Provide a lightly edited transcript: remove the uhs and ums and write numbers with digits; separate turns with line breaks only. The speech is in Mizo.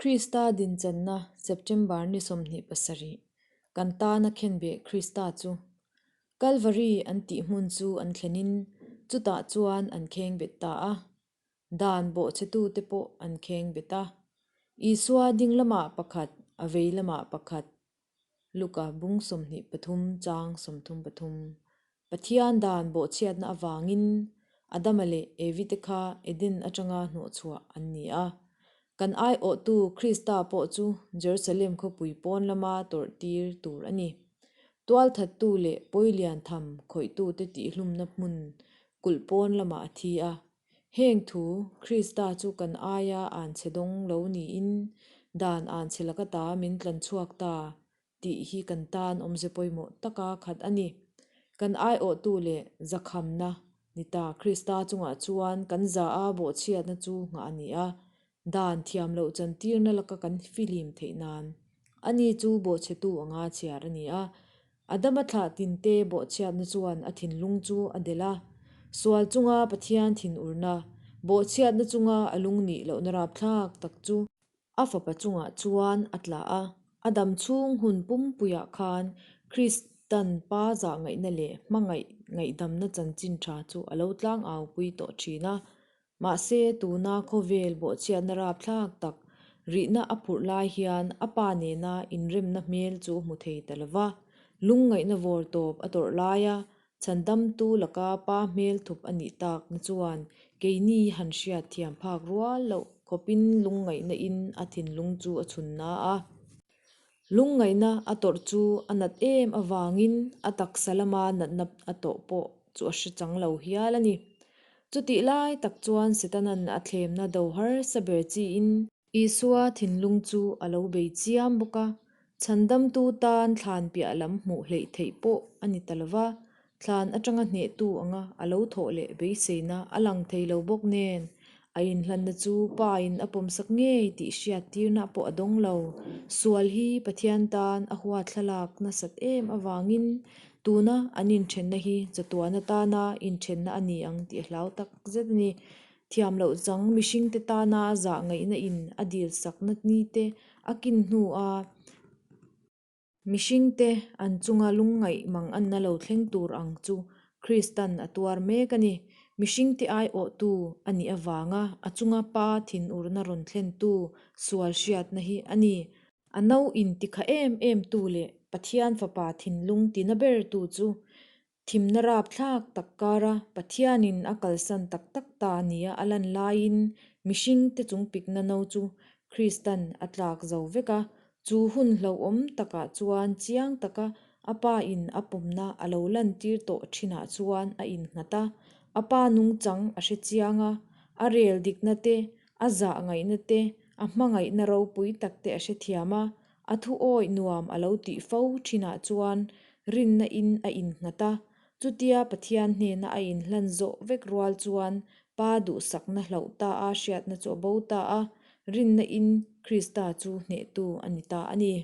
Krista dinchanna September ni 27, kan tana khenbeh Krista chu Kalvari an tih hmun chu an thlenin chutah chuan an khengbet ta a. Dan bawhchhetute pawh an khengbet a. Isua ding lamah pakhat, a vei lamah pakhat, Luka bung 23 chang 33. Pathian dan bawhchhiatna avangin Adama leh Evi te kha Eden atanga hnawhchhuah an ni a. Kan aiawhtu Krista pawh chu Jerusalem khawpui pawn lama tawrh tir tur a ni. Tualthattu leh pawilian tham khawihtute tihhlumna hmun kulh pawn lamah a thi a. Heng thu, Krista chu kan aia an chhe dawng lo niin dan an chhe laka ta min tlan chhuak ta tih hi kan tan awmze pawimawh taka khat a ni. Kan aiawhtu leh zakhamna ni ta Krista chungah chuan kan za a bawhchhiatna chu nghah a ni a, dan thiam loh chantirna laka kan fihlim theih nan ani chu bawhchhetu anga chhiar a ni a. Adama thlah tinte bawhchhiatna chuan a thinlung chu a delh a, sual chunga Pathian thinurna, bawhchhiatna chunga a lungnih lohna rapthlak tak chu A fapa chungah chuan a tla a, a dam chhung hun pumpuiah khan Kristan pa zah ngaihna leh hmangaih ngaihdamna chanchin tha chu a lo tlang au pui tawh thin a. Mahse, tuna khawvel bawhchhiatna rapthlak tak rihna a phurh lai hian a pa nena inremna hmel chu hmu thei ta lo va, lungngaihna vawr tawp a tawrh laia Chhandamtu laka pa hmel thup a nih tak na chuan keini han hriat thiam phak rual loh khawpin lungngaihna in a thinlung chu a chhun na a. Lungngaihna a tawrh chu a nat em avangin a taksa lama natna a tawh pawh chu a hre chang lo hial a ni. Chutih lai tak chuan Setanan a thlemna do harsa ber chiin Isua thinlung chu a lo bei chiam bawk a, chhandamtu tan thlan piah lam hmuh hleih theih pawh a ni ta lo va, thlan atanga hnehtu anga a lo thawh leh beiseina a lang thei lo bawk nen, a inhlanna chu Pa in a pawmsak ngei tih hriat tirna pawh a dawng lo. Sual hi Pathian tan a huat thlalak nasat em avangin tuna an inthenna hi chatuan atana inthenna a ni ang tih a hlau tak zet a ni. Thiam loh chang mihringte tana zah ngaihna in a dil sakna ni te a kin hnu a, mihringte an chunga lungngaih mang anna lo thleng tur ang chu Kristan a tuar mek a ni. Mihringte aiawhtu a nih avanga a chunga pa thinurna rawn thlentu sual hriatna hi a ni. A no in tikha em em tu leh Pathian fapa thinlung tina ber tu chu Thimna rapthlak tak kara Pathianin a kalsan tak tak ta nia a lan laiin mihringte chungpikna no chu Kristan a tlak zo vek a, chu hun hlauhawm takah chuan chiang taka a pa in a pawmna a lo lantir tawh thinah chuan a innghat a, a pa nungchang a hre chiang a, a rel dikna te, a zah ngaihna te, a hmangaihna ropui tak te a hrethiam a, A thu awih nuam a lo tih fo thinah chuan rinna in a innghat a, chutia Pathian hnena a inhlan zawh vek rual chuan Pa duhsakna hlauh ta a hriatna chu a bo ta a, rinna in Krista chu hnehtu a ni ta a ni.